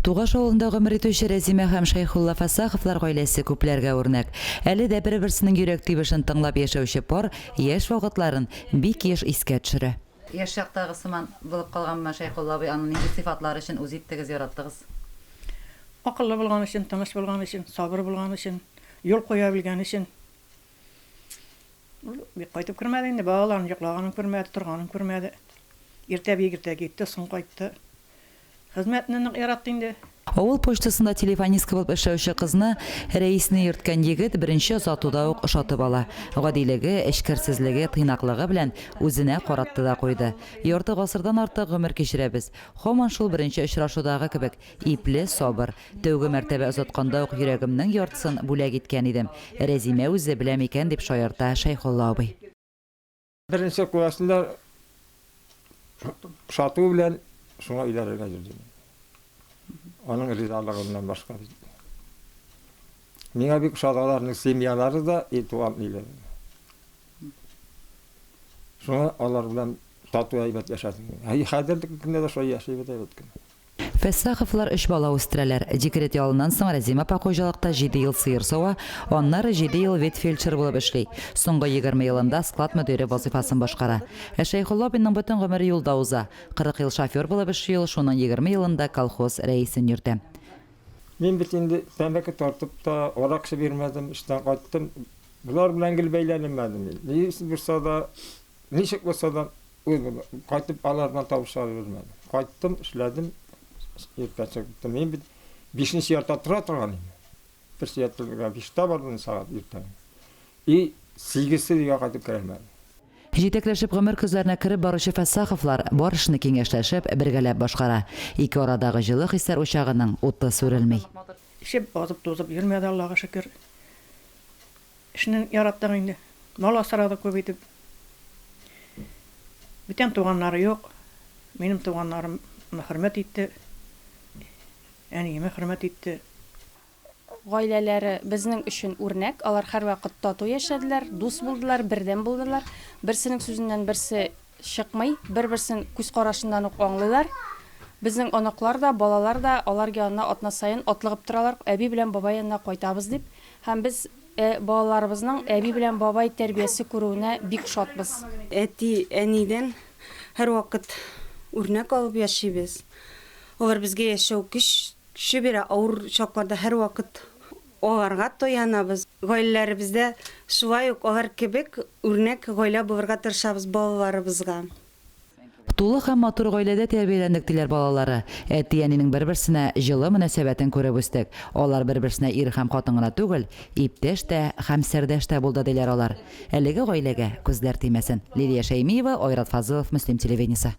Тугаш авылында гомер итүче Рәзимә һәм Шәйхулла Фәссаховлар гаиләсе күпләргә үрнәк. Әле дә бер-берсенең йөрәк тибешен тыңлап яшәүче пар яшь вакытларын бик еш искә төшерә. Яшь чактагы сыман булып калганмы Шәйхулла абый, аның нинди сыйфатлары өчен үз иттегез, яраттыгыз? Акыллы булган өчен, тыныч булган өчен, сабыр булган өчен, юл куя белгән өчен. Ул бик кайтып кермәде инде, балаларның йоклаганын күрмәде, торганын күрмәде. Иртә бик иртә китте, соң кайтты. Хезмәтне нык яратты инде. Авыл почтасында телефонистка булып эшләүче кызны Рәисне йөрткән егет беренче озатуда ук ошатып ала. Гадилеге, эчкерсезлеге, тыйнаклыгы белән үзенә каратты да куйды. Ярты гасырдан артык гомер кичерәбез. Һаман шул беренче очрашудагы кебек, ипле, сабыр. Тәүге мәртәбә озатканда ук йөрәгемнең яртысын бүләк иткән идем. Рәзимә үзе белә микән, дип шаярта Шәйхулла абый. Беренче классында сату белән шуңа өйләнергә йөрдем. Аның ризалыгыннан башка бит. Миңа бик ошады аларның семьялары да, и туган өйләре. Шуңа алар белән тату әйбәт яшәдек. Хәзерге көндә дә шулай яшибез әйбәт кенә. Фәссаховлар өч бала үстерәләр. Декрет ялыннан соң Рәзимә апа хуҗалыкта җиде ел сыер сава, аннары җиде ел ветфельдшер булып эшли. Соңгы 20 елында склад мөдире вазыйфасын башкара. Ә Шәйхулла абыйның бөтен гомере юлда уза. 40 ел шофер булып эшли ул, шуның 20 елында колхоз рәисен йөртә. Мин бит инде тәмәке тартып та, аракы эчеп йөрмәдем, эштән кайттым. Болар белән гел бәйләнмәдем мин. Ни булса да, ничек булса да, Үз кайтып алардан тавыш чыгарып йөрмәдем. Кайттым, эшләдем, иртә чыгып киттем. Мин бит бишенче яртыда тора торган идем. Председательгә биштә бардым сәгать иртән. И сигезсез өйгә кайтып керәм әле. Җитәкләшеп гомер көзләренә кереп баручы Фәссаховлар бар эшне киңәшләшеп, бергәләп башкара. Ике арадагы җылы хисләр учагының уты сүрелми. Эчеп, азып-тузып йөрмәде, Аллага шөкер. Эшне яраттык инде. Мал асрадык күп итеп. Бүтән туганнары юк. Минем туганнарымны хөрмәт итте. Әниемне хөрмәт итте. Гаиләләре безнең өчен үрнәк. Алар һәрвакыт тату яшәделәр, дус булдылар, бердәм булдылар. Берсенең сүзеннән берсе чыкмый, бер-берсен күз карашыннан ук аңлыйлар. Безнең оныклар да, балалар да алар янына атна саен атлыгып торалар, әби белән бабай янына кайтабыз дип. Һәм без балаларыбызның әби белән бабай тәрбиясе күрүенә бик шатбыз. Әти-әнидән һәрвакыт үрнәк алып яшибез. Алар безгә яшәү көче бирә, авыр чакларда һәрвакыт аларга таянабыз. Гаиләләребездә шулай ук алар кебек үрнәк гаилә булырга тырышабыз балаларыбызга. Тулы һәм матур гаиләдә тәрбияләндек, диләр балалары. Әти-әнинең бер-берсенә җылы мөнәсәбәтен күреп үстек. Алар бер-берсенә ир һәм хатын гына түгел, иптәш тә һәм сердәш тә булды, диләр алар. Әлеге гаиләгә күзләр тимәсен. Лилия Шәймиева, Айрат Фазылов, Мөслим телевидениесе.